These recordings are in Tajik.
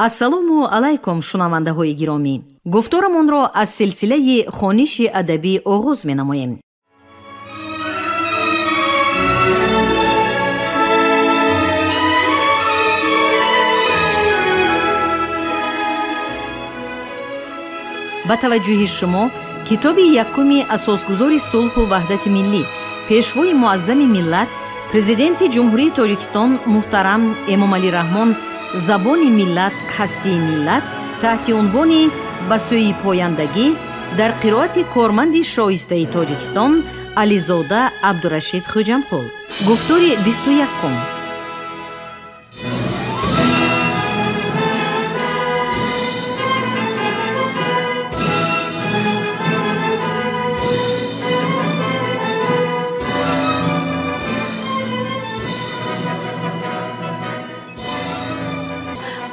Ассалому алайкум, шунавандаҳои гиромӣ. Гуфторамонро аз силсилаи хониши адабӣ оғоз менамоем. Ба таваҷҷӯҳи шумо китоби якуми асосгузори сулҳу ваҳдати миллӣ, пешвои муаззами миллат, президенти Ҷумҳурии Тоҷикистон муҳтарам Эмомалӣ Раҳмон «Забони миллат, ҳастии миллат» таҳти унвони «Ба сӯи пояндагӣ» дар қироати корманди шоистаи Тоҷикистон Ализода Абдурашид Хӯҷамқул. Гуфтори 21-ум.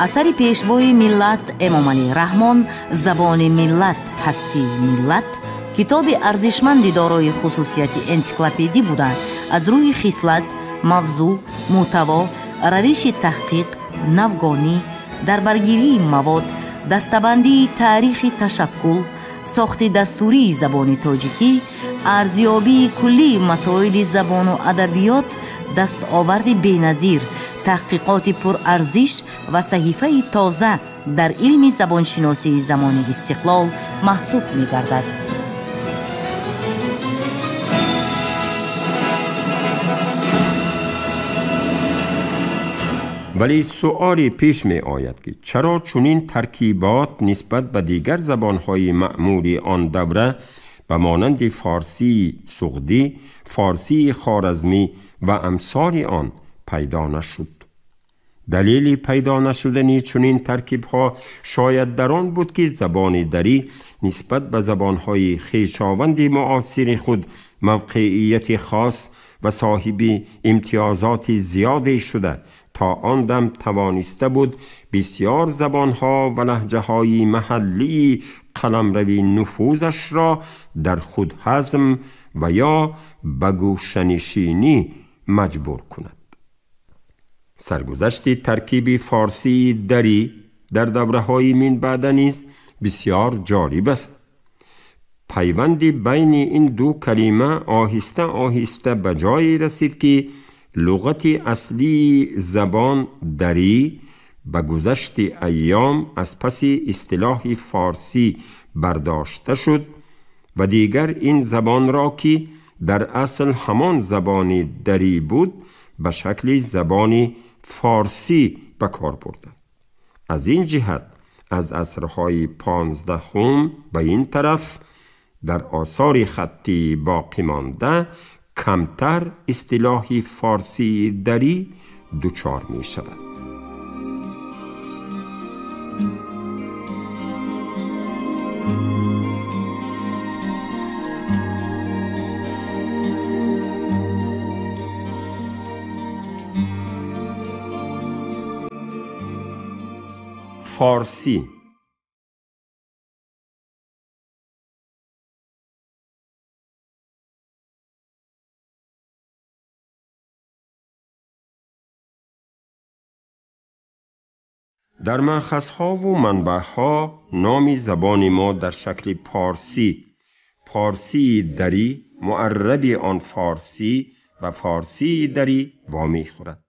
Асари пешвои миллат Эмомалӣ Раҳмон «Забони миллат, ҳастии миллат» китоби арзишманди дорои хусусияти энсиклопедӣ буда, аз рӯи хислат, мавзӯъ, мӯҳтаво, равиши таҳқиқ, навгонӣ, дарбаргирии мавод, дастабандии таърихи ташаккул, сохти дастурии забони тоҷикӣ, арзёбии куллии масоили забону адабиёт дастоварди беназир, таҳқиқоти пурарзиш ва саҳифаи тоза дар илми забоншиносии замони истиқлол маҳсуб мегардад. Вале суоле пеш меояд, ки чаро чунин таркибот нисбат ба дигар забонҳои маъмули он давра ба монанди форсии суғдӣ, форсии хоразмӣ ва амсоли он пайдо нашуд. Далели пайдо нашудани чунин таркибҳо шояд дар он буд, ки забони дарӣ нисбат ба забонҳои хешованди муосири худ мавқеияти хос ва соҳиби имтиёзоти зиёде шуда, то он дам тавониста буд бисёр забонҳо ва лаҳҷаҳои маҳаллии қаламрави нуфузашро дар худ ҳазм ва ё ба гӯшанишинӣ маҷбур кунад. Саргузашти таркиби форсии дарӣ дар давраҳои минбаъда низ бисёр ҷолиб аст. Пайванди байни ин ду калима оҳиста оҳиста ба ҷое расид, ки луғати аслии забон дарӣ ба гузашти айём аз паси истилоҳи форсӣ бардошта шуд ва дигар ин забонро, ки дар асл ҳамон забони дарӣ буд, ба шакли забони форсӣ ба кор бурданд. Аз ин ҷиҳат аз асрҳои 15-ум ба ин тараф дар осори хаттӣ боқӣ монда камтар истилоҳи форсии дарӣ дучор мешавад. Форсӣ. Дар манхазҳову манбаъҳо номи забони мо дар шакли порсӣ, порсии дарӣ, муарраби он форсӣ ва форсии дарӣ вомехӯрад.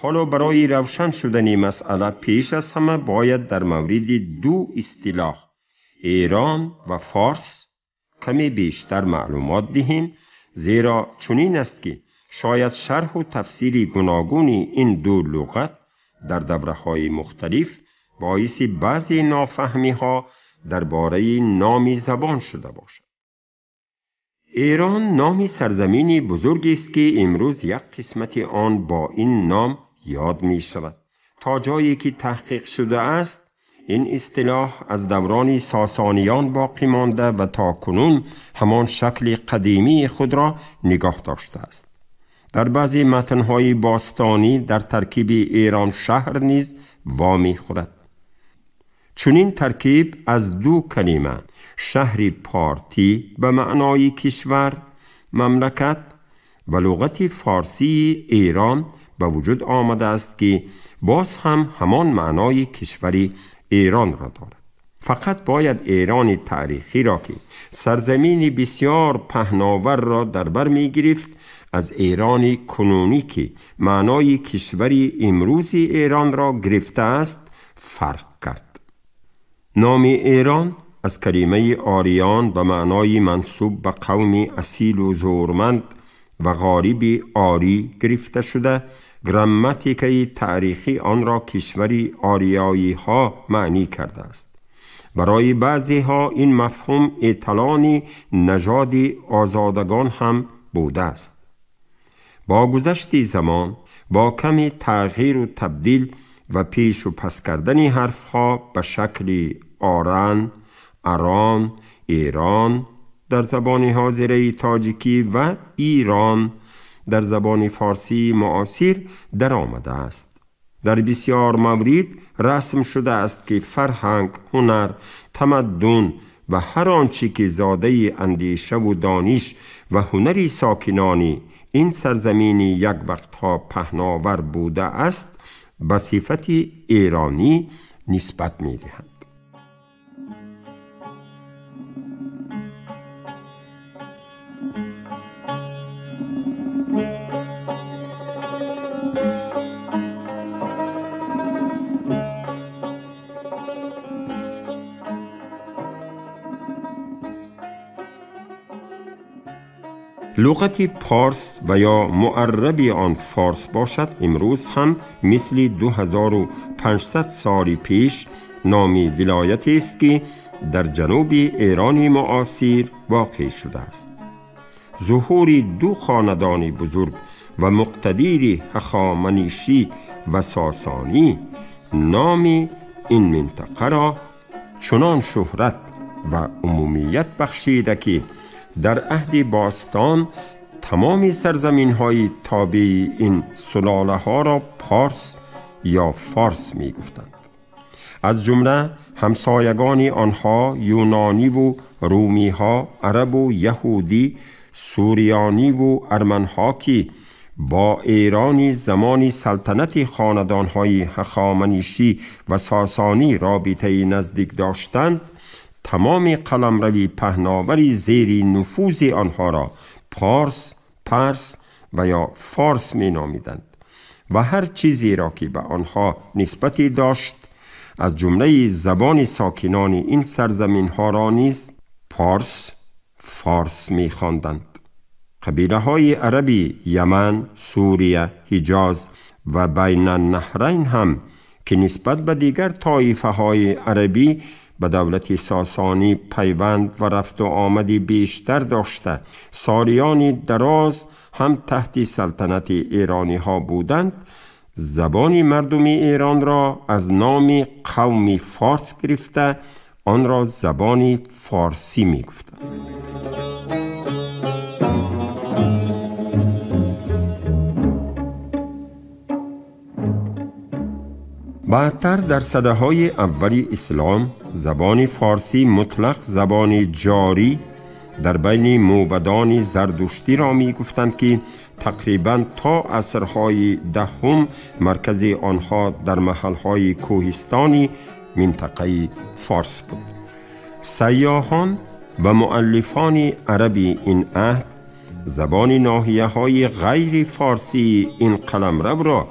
Ҳоло барои равшан шудани масъала пеш аз ҳама бояд дар мавриди ду истилоҳ Эрон ва форс каме бештар маълумот диҳем, зеро чунин аст, ки шояд шарҳу тафсири гуногуни ин ду луғат дар давраҳои мухталиф боиси баъзе нофаҳмиҳо дар бораи номи забон шуда бошад. Эрон номи сарзамини бузургест, ки имрӯз як қисмати он бо ин ном ёд мешавад. То ҷое ки таҳқиқ шудааст, ин истилоҳ аз даврони сосониён боқӣ монда ва то кунун ҳамон шакли қадимии худро нигоҳ доштааст. Дар баъзе матнҳои бостонӣ дар таркиби Эрон шаҳр низ вомехӯрад. Чунин таркиб аз ду калима шаҳри портӣ ба маънои кишвар, мамлакат ва луғати форсии Эрон ба вуҷуд омадааст, ки باز هم همان معنای کشور ایران را دارد. فقط باید ایران تاریخی را که سرزمین بسیار پهناور را در بر می گرفت از ایران کنونی که معنای کشور امروزی ایران را گرفته است فرق کرد. نام ایران از کلمه آریان به معنای منسوب به قوم اصیل و زورمند و غریب آری گرفته شده، گراماتیکه تاریخی آن را کشور آریایی ها معنی کرده است. برای بعضی ها این مفهوم اطلان نژاد آزادگان هم بوده است. با گذشت زمان، با کمی تغییر و تبدیل و پیش و پس کردن حرفها به شکل آران، اران، ایران در زبان حاضره تاجیکی و ایران در زبان فارسی معاصر در آمده است. در بسیار مورد رسم شده است که فرهنگ، هنر، تمدن و هر آنچه که زاده اندیشه و دانش و هنر ساکنان این سرزمین یک وقتها پهناور بوده است به صفت ایرانی نسبت می دهند. لغت پارس و یا معرب آن فارس باشد امروز هم مثل 2500 سال پیش نامی ولایتی است که در جنوب ایران معاصر واقع شده است. ظهور دو خاندان بزرگ و مقتدر هخامنشی و ساسانی نام این منطقه را چنان شهرت و عمومیت بخشیده که در عهد باستان تمام سرزمین های تابع این سلاله ها را پارس یا فارس می گفتند. از جمله همسایگان آنها یونانی و رومی ها، عرب و یهودی، سوریانی و ارمنها که با ایرانی زمان سلطنت خاندانهای هخامنشی و ساسانی رابطه نزدیک داشتند، تمام قلمروی پهناوری زیر نفوذ آنها را پارس، پرس و یا فارس می نامیدند و هر چیزی را که به آنها نسبتی داشت از جمله زبان ساکنان این سرزمین ها را نیز پارس، فارس می خواندند. قبیله های عربی یمن، سوریه، حجاز و بین النهرین هم که نسبت به دیگر طایفه های عربی به دولت ساسانی پیوند و رفت و آمدی بیشتر داشته، سالیان دراز هم تحت سلطنت ایرانی ها بودند، زبان مردم ایران را از نام قوم فارس گرفته آن را زبان فارسی می گفتند. بعدتر در سده‌های اول اسلام زبان فارسی مطلق زبان جاری در بین موبدان زردشتی را می گفتند که تقریباً تا عصرهای دهم مرکز آنها در محلهای کوهستانی منطقه فارس بود. سیاحان و مؤلفان عربی این عهد زبان ناحیه‌های غیر فارسی این قلمرو را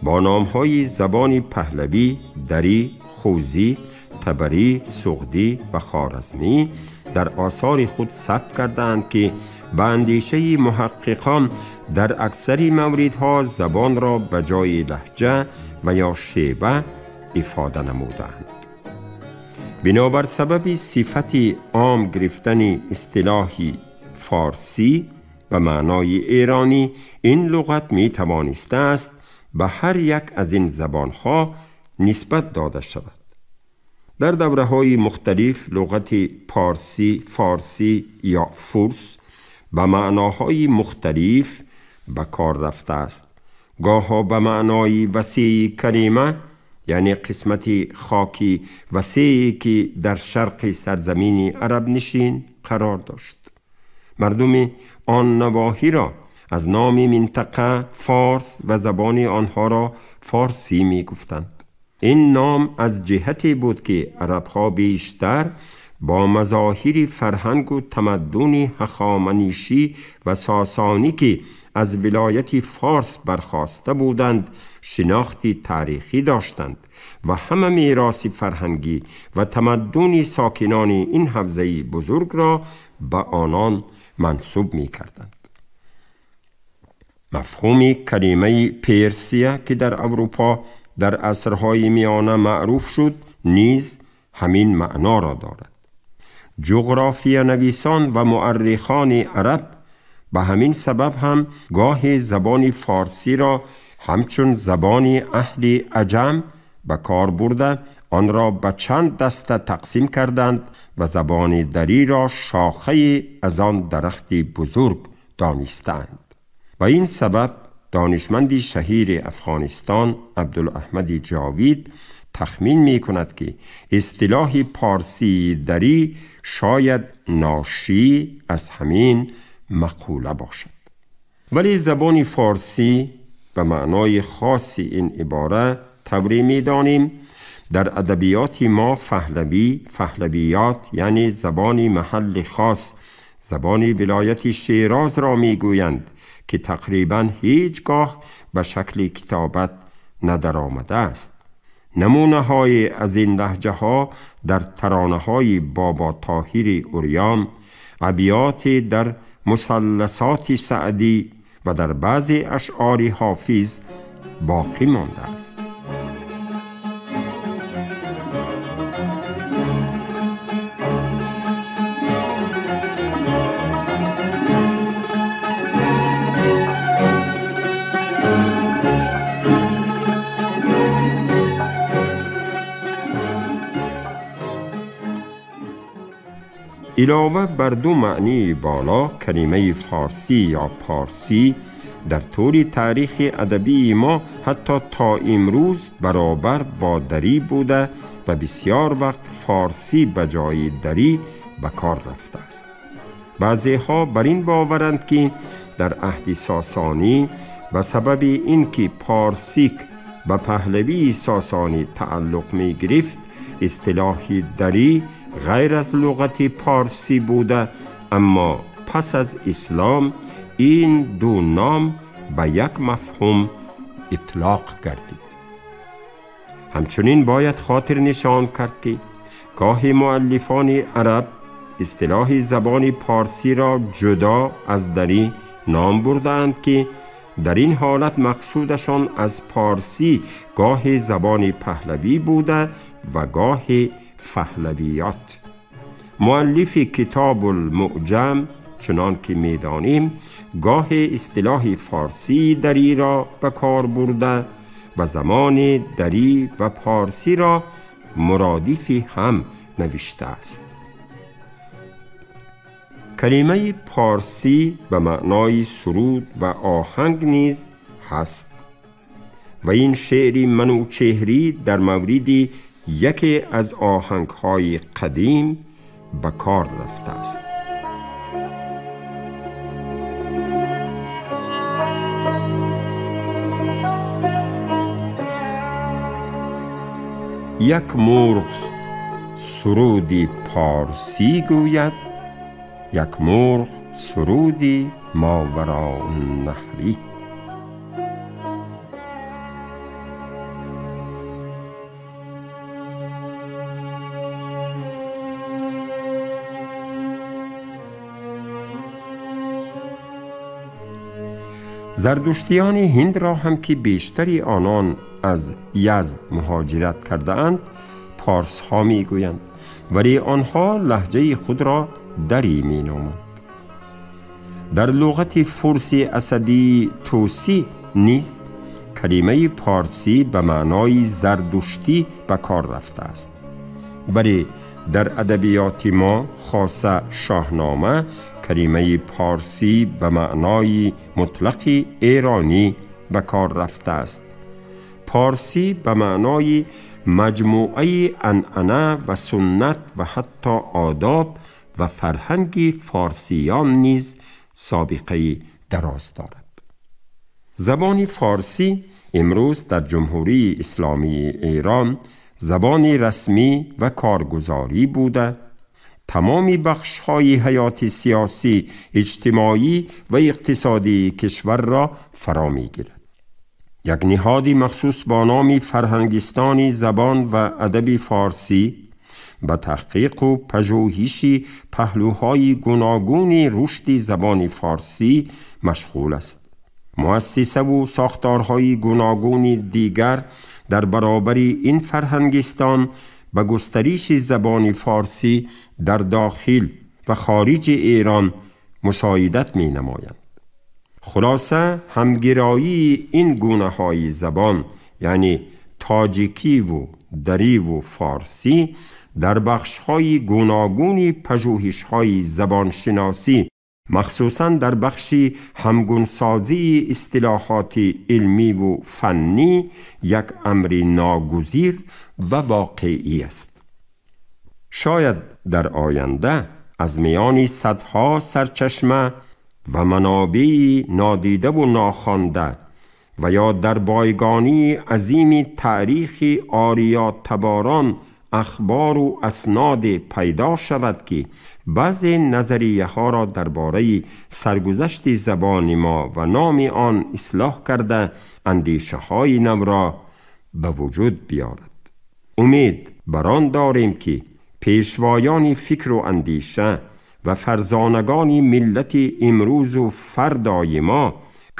با نام‌های زبان پهلوی، دری، خوزی، تبری، سغدی و خوارزمی در آثار خود ثبت کردند که به اندیشه محققان در اکثر موردها زبان را به جای لهجه و یا شیوه افاده نمودند. بنابر سبب صفت عام گرفتن اصطلاح فارسی به معنای ایرانی، این لغت می توانسته است به هر یک از این زبانها نسبت داده شود. در دوره‌های مختلف لغت پارسی، فارسی یا فورس به معناهای مختلف به کار رفته است. گاه‌ها به معنای وسیع کلمه، یعنی قسمت خاکی وسیعی که در شرق سرزمین عرب نشین قرار داشت. مردم آن نواحی را از نام منطقه فارس و زبان آنها را فارسی می گفتند. این نام از جهتی بود که عربها بیشتر با مظاهر فرهنگ و تمدن هخامنشی و ساسانی که از ولایت فارس برخاسته بودند شناختی تاریخی داشتند و همه میراث فرهنگی و تمدن ساکنان این حوزه بزرگ را به آنان منسوب می کردند. مفهوم کلمه پرسیا که در اروپا در عصرهای میانه معروف شد نیز همین معنا را دارد. جغرافیا نویسان و مؤرخان عرب به همین سبب هم گاه زبان فارسی را همچون زبان اهل عجم به کار برده آن را به چند دسته تقسیم کردند و زبان دری را شاخه از آن درخت بزرگ دانستند. به این سبب دانشمند شهیر افغانستان عبدالاحمد جاوید تخمین می کند که اصطلاح پارسی دری شاید ناشی از همین مقوله باشد. ولی زبان فارسی به معنای خاص این عباره طوری می دانیم در ادبیات ما فهلوی، فهلویات یعنی زبان محل خاص، زبان ولایت شیراز را می گویند که تقریبا هیچگاه به شکل کتابت ندرآمده است. نمونه های از این لهجه ها در ترانه های بابا طاهر عریان، ابیات در مثلثات سعدی و در بعضی اشعار حافظ باقی مانده است. علاوه بر دو معنی بالا، کلمه فارسی یا پارسی در طول تاریخ ادبی ما حتی تا امروز برابر با دری بوده و بسیار وقت فارسی به جای دری به کار رفته است. بعضی ها بر این باورند که در عهد ساسانی به سبب اینکه پارسیک به پهلوی ساسانی تعلق می گرفت، اصطلاح دری غیر از لغت پارسی بوده، اما پس از اسلام این دو نام به یک مفهوم اطلاق گردید. همچنین باید خاطر نشان کرد که گاهی مؤلفان عرب اصطلاح زبان پارسی را جدا از دری نام بردند که در این حالت مقصودشان از پارسی گاه زبان پهلوی بوده و گاه فهلویات. مؤلف کتاب المعجم چنان که می‌دانیم گاه اصطلاح فارسی دری را به کار برده و زمان دری و پارسی را مرادف هم نوشته است. کلمه پارسی به معنای سرود و آهنگ نیز هست و این شعر منوچهری در مورد یکی از آهنگ‌های قدیم به کار رفته است. یک مرغ سرودی پارسی گوید، یک مرغ سرودی ماوراءالنهری. زردشتیان هند را هم که بیشتری آنان از یزد مهاجرت کرده اند پارس ها می گویند، ولی آنها لهجه خود را دری می نامند. در لغت فارسی اسدی توسی نیز کلمه پارسی به معنای زردشتی به کار رفته است، ولی در ادبیات ما خاصه شاهنامه کلمه پارسی به معنای مطلق ایرانی به کار رفته است. پارسی به معنای مجموعه عنعنه و سنت و حتی آداب و فرهنگ فارسیان نیز سابقه دراز دارد. زبان فارسی امروز در جمهوری اسلامی ایران زبان رسمی و کارگزاری بوده، تمام بخش‌های حیات سیاسی، اجتماعی و اقتصادی کشور را فرا می‌گیرد. یک نهاد مخصوص با نام فرهنگستان زبان و ادب فارسی به تحقیق و پژوهش پهلوهای گوناگون رشد زبان فارسی مشغول است. مؤسسه و ساختارهای گوناگون دیگر در برابر این فرهنگستان به گسترش زبان فارسی در داخل و خارج ایران مساعدت می نمایند. خلاصه همگرایی این گونه های زبان، یعنی تاجیکی و دری و فارسی، در بخش های گوناگون پژوهش های زبانشناسی، مخصوصاً در بخش همگونسازی اصطلاحات علمی و فنی، یک امر ناگزیر و واقعی است. شاید در آینده از میان صدها سرچشمه و منابع نادیده و ناخوانده و یا در بایگانی عظیم تاریخ آریا تباران اخبار و اسناد پیدا شود که بعض نظریه ها را درباره سرگذشت زبان ما و نام آن اصلاح کرده اندیشه های نو را به وجود بیارد. امید بر آن داریم که پیشوایان فکر و اندیشه و فرزانگان ملت امروز و فردای ما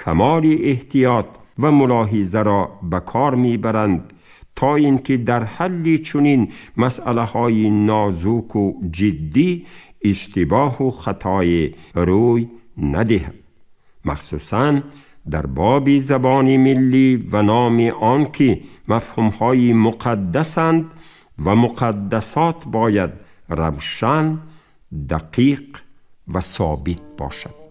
کمال احتیاط و ملاحظه را به کار میبرند تا اینکه در حل چنین مسئله های نازک و جدی اشتباه و خطای روی ندهد، مخصوصاً در باب زبان ملی و نام آن که مفهوم های مقدسند و مقدسات باید روشن، دقیق و ثابت باشد.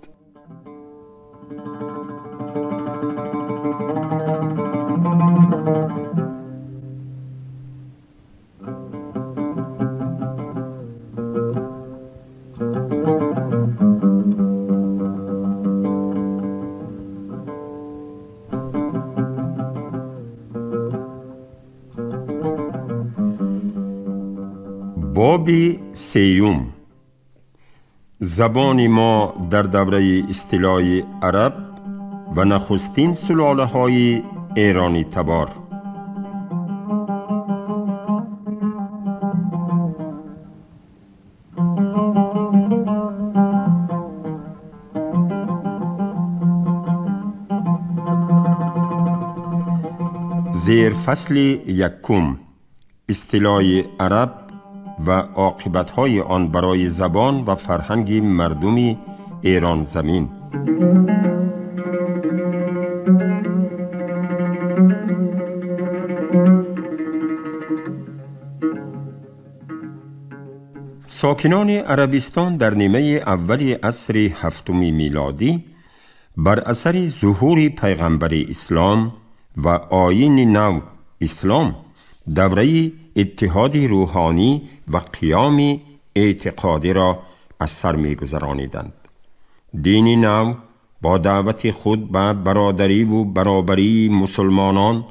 باب سیوم: زبان ما در دوره اصطلاح عرب و نخستین سلاله های ایرانی تبار. زیر فصل یکم: اصطلاح عرب و عاقبت‌های آن برای زبان و فرهنگ مردم ایران زمین. ساکنان عربستان در نیمه اول عصر هفتم میلادی بر اثر ظهور پیغمبر اسلام و آیین نو اسلام دوره اتحاد روحانی و قیام اعتقادی را از سر می‌گذرانیدند. دین نو با دعوت خود به برادری و برابری مسلمانان،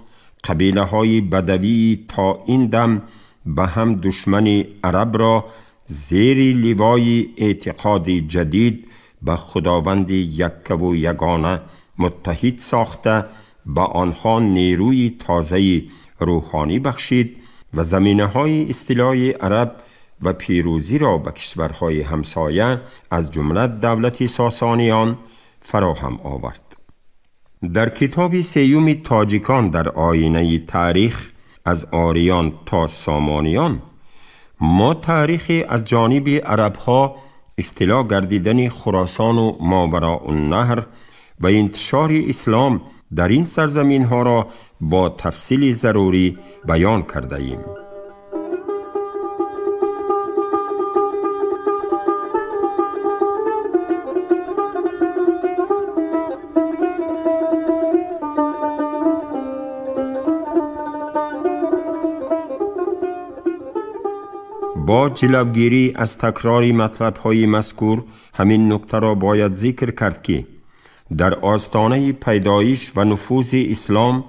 قبیله های بدوی تا این دم به هم دشمن عرب را زیر لوای اعتقاد جدید به خداوند یکه و یگانه متحد ساخته، به آنها نیروی تازه روحانی بخشید و زمینه های اصطلاح عرب و پیروزی را به کشورهای همسایه از جمله دولت ساسانیان فراهم آورد. در کتاب سیوم تاجیکان در آینه تاریخ از آریان تا سامانیان، ما تاریخ از جانب عربها اصطلاح گردیدن خراسان و ماوراء النهر و انتشار اسلام در این سرزمین ها را با تفصیل ضروری بیان کرده ایم. با جلوگیری از تکرار مطلب های مذکور همین نکته را باید ذکر کرد که در آستانه پیدایش و نفوذ اسلام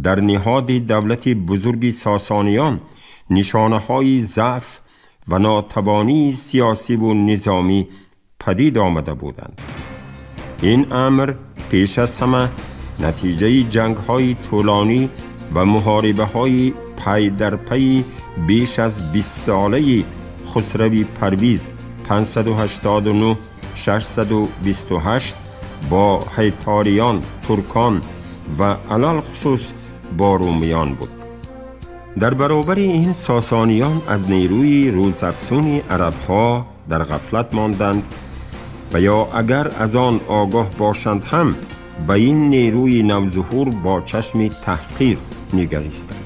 در نهاد دولت بزرگ ساسانیان نشانه‌های ضعف و ناتوانی سیاسی و نظامی پدید آمده بودند. این امر پیش از همه نتیجه جنگ‌های طولانی و محاربه‌های پی در پی بیش از 20 ساله خسروی پرویز 589 628 با هیتاریان، ترکان و علال خصوص با رومیان بود. در برابر این ساسانیان از نیروی روزافزون عربها در غفلت ماندند و یا اگر از آن آگاه باشند هم به این نیروی نوظهور با چشم تحقیر نگریستند.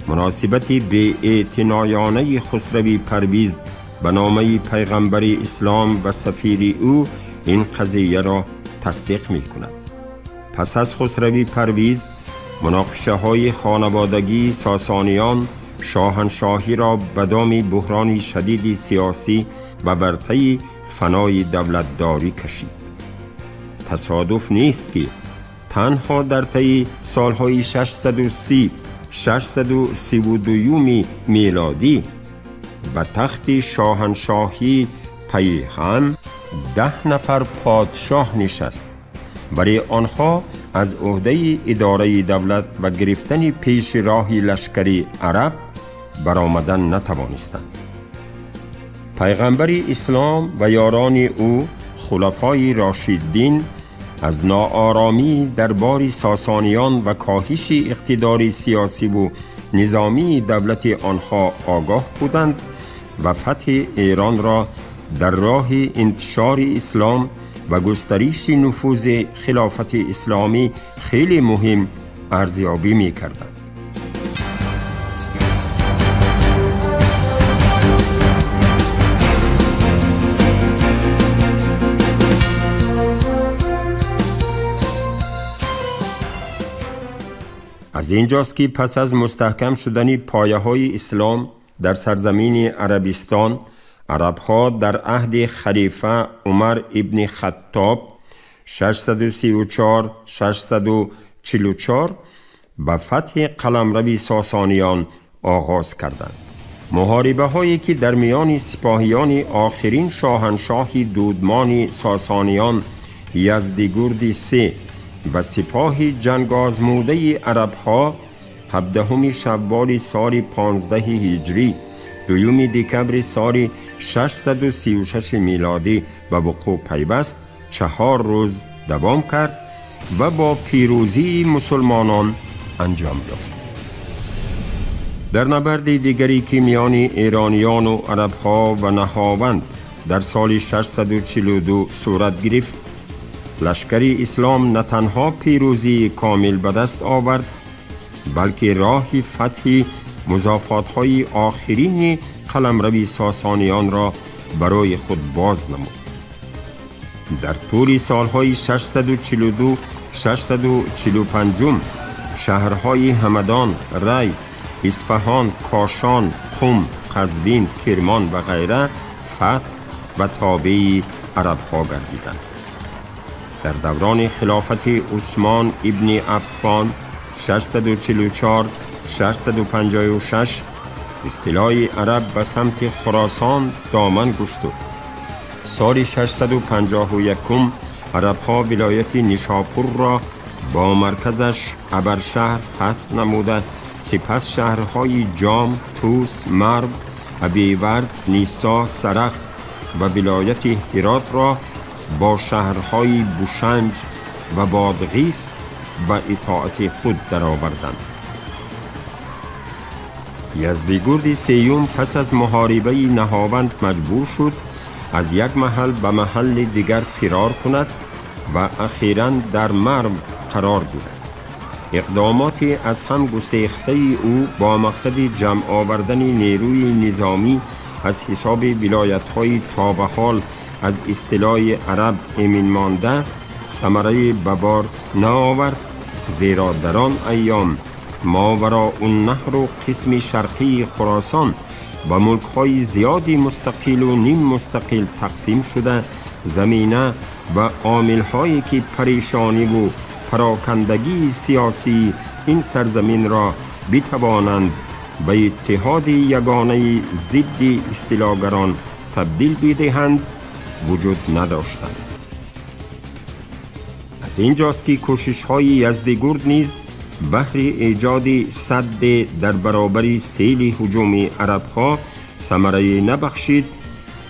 مناسبت بی اعتنایانه خسروی پرویز به نامه پیغمبر اسلام و سفیر او این قضیه را تصدیق می کند. پس از خسروی پرویز مناقشه های خانوادگی ساسانیان شاهنشاهی را به دام بحران شدید سیاسی و ورطه فنای دولتداری کشید. تصادف نیست که تنها در طی سالهای 630 632 میلادی به تخت شاهنشاهی پی هم 10 نفر پادشاه نشست، ولی آنها از عهده اداره دولت و گرفتن پیش راه لشکری عرب برآمدن نتوانستند. پیغمبر اسلام و یاران او خلفای راشدین از ناآرامی دربار ساسانیان و کاهش اقتدار سیاسی و نظامی دولت آنها آگاه بودند و فتح ایران را در راه انتشار اسلام و گسترش نفوذ خلافت اسلامی خیلی مهم ارزیابی می کردند. از اینجاست که پس از مستحکم شدن پایه های اسلام در سرزمین عربستان، عربها در عهد خلیفه عمر ابن خطاب 634 644 به فتح قلمرو ساسانیان آغاز کردند. محاربه هایی که در میان سپاهیان آخرین شاهنشاهی دودمان ساسانیان یزدگرد سه و سپاه جنگ آزموده عربها 17 شوال سال 15 هجری 2 دکبر سال 636 میلادی به وقوع پیوست، 4 روز دوام کرد و با پیروزی مسلمانان انجام یافت. در نبرد دیگری که میان ایرانیان و عربها و نهاوند در سال 642 صورت گرفت، لشکر اسلام نه تنها پیروزی کامل به دست آورد، بلکه راه فتح مضافات‌های آخرین قلمرو ساسانیان را برای خود باز نمود. در طول سالهای 642 645 شهرهای همدان، ری، اصفهان، کاشان، قم، قزوین، کرمان و غیره فتح و تابع عربها گردیدند. در دوران خلافت عثمان ابن عفان 644 656 اصطلاح عرب به سمت خراسان دامن گسترد. سال 651 عربها ولایت نیشاپور را با مرکزش ابرشهر فتح نموده، سپس شهرهای جام، توس، مرو، ابیورد، نیسا، سرخس و ولایت هرات را با شهرهای بوشنج و بادغیس و اطاعت خود درآوردند. یزدگرد سیوم پس از محاربه نهاوند مجبور شد از یک محل به محل دیگر فرار کند و اخیراً در مرو قرار گیرد. اقدامات از هم گسیخته او با مقصد جمع آوردن نیروی نظامی از حساب ولایت‌های تا به حال از اصطلاح عرب امین مانده ثمره ببار نآورد، زیرا در آن ایام ماوراء النهر و قسم شرقی خراسان و ملک‌های زیادی مستقل و نیم مستقل تقسیم شده، زمینه ва омилҳое ки парешониву парокандагии сиёсии ин сарзаминро битавонанд ба иттиҳоди ягонаи зидди истилогарон табдил бидиҳанд вуҷуд надоштанд. Аз инҷост ки кӯшишҳои Яздигурд низ баҳри эҷоди садде дар баробари сели ҳуҷуми арабҳо самарае набахшид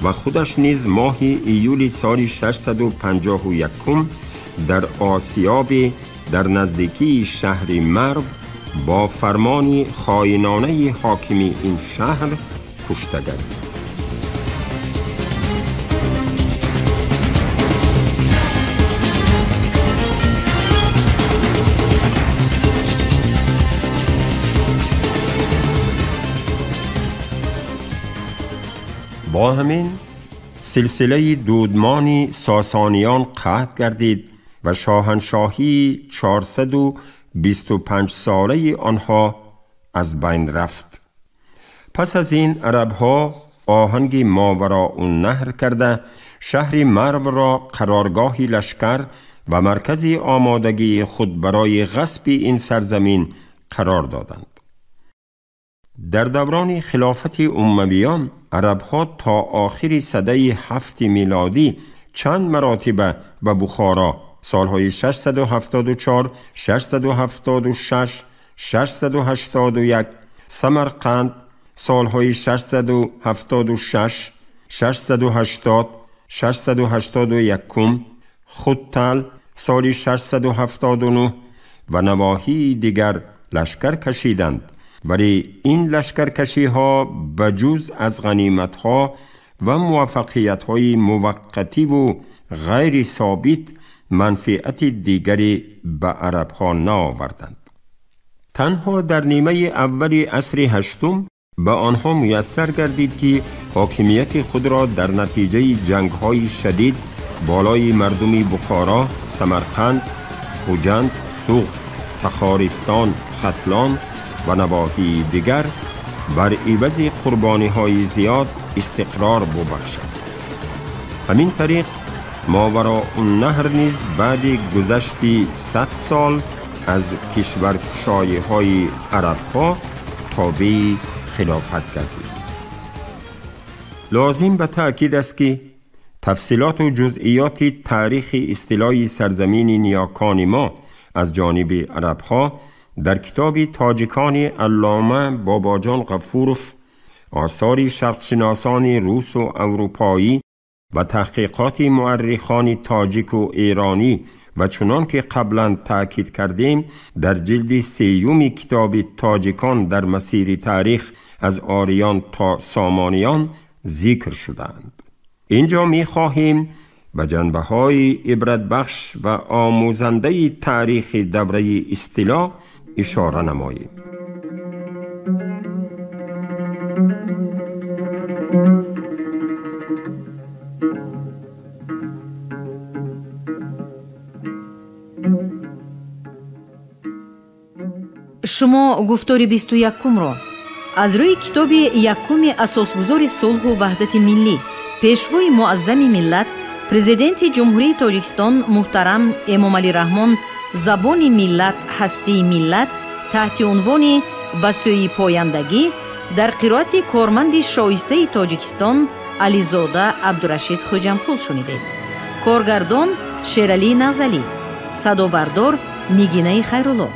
ва худаш низ моҳи июли соли 651 дар Осиёбе дар наздикии шаҳри Марв бо фармони хоинонаи ҳокими ин шаҳр кушта гардид. Бо ҳамин силсилаи дудмони сосониён қатъ гардид ва шоҳаншоҳии 425 солаи онҳо аз байн рафт. Пас аз ин арабҳо оҳанги Мовароуннаҳр карда шаҳри Марвро қароргоҳи лашкар ва маркази омодагии худ барои ғасби ин сарзамин қарор доданд. Дар даврони хилофати уммавиён арабҳо то охири садаи 7 милодӣ чанд маротиба ба Бухоро солҳои 674, 676, 681, Самарқанд солҳои 676, 680, 681, Хуттал соли 679 ва навоҳии дигар лашкар кашиданд. Вале ин лашкаркашиҳо ба ҷуз аз ғаниматҳо ва муваффақиятҳои муваққативу ғайри собит манфиати дигаре ба арабҳо наоварданд. Танҳо дар нимаи аввали асри ҳаштум ба онҳо муяссар гардид ки ҳокимияти худро дар натиҷаи ҷангҳои шадид болои мардуми Бухоро, Самарқанд, Хуҷанд, Суғд, Тахористон, Хатлон ва навоҳии дигар бар ивази қурбониҳои зиёд истиқрор бубахшад. Ҳамин тариқ Мовароуннаҳр низ баъди гузашти 100 сол аз кишваркушоиҳои арабҳо тобеи хилофат гардид. Лозим ба таъкид аст ки тафсилоту ҷузъиёти таърихи истилои сарзамини ниёкони мо аз ҷониби арабҳо дар китоби тоҷикони аллома Бобоҷон Ғафуров, осори шарқшиносони русу аврупоӣ ва таҳқиқоти муаррихони тоҷику эронӣ ва чунон ки қаблан таъкид кардем дар ҷилди сеюми китоби тоҷикон дар масири таърих аз ориён то сомониён зикр шудаанд. Инҷо мехоҳем ба ҷанбаҳои ибратбахш ва омӯзандаи таърихи давраи истило ишора намоем. Шумо гуфтори 21-ро аз рӯи китоби якуми асосгузори сулҳу ваҳдати миллӣ, пешвои муаззами миллат, президенти Ҷумҳурии Тоҷикистон муҳтарам Эмомалӣ Раҳмон «Забони миллат, ҳастии миллат» таҳти унвони «Ба сӯи пояндагӣ» дар қироати корманди шоистаи Тоҷикистон Ализода Абдурашид Хӯҷамқул шунидед. Коргардон Шералӣ Назалӣ, садобардор Нигинаи Хайрулло.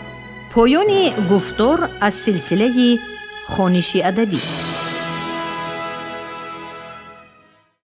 Поёни гуфтор аз силсилаи хониши адабӣ.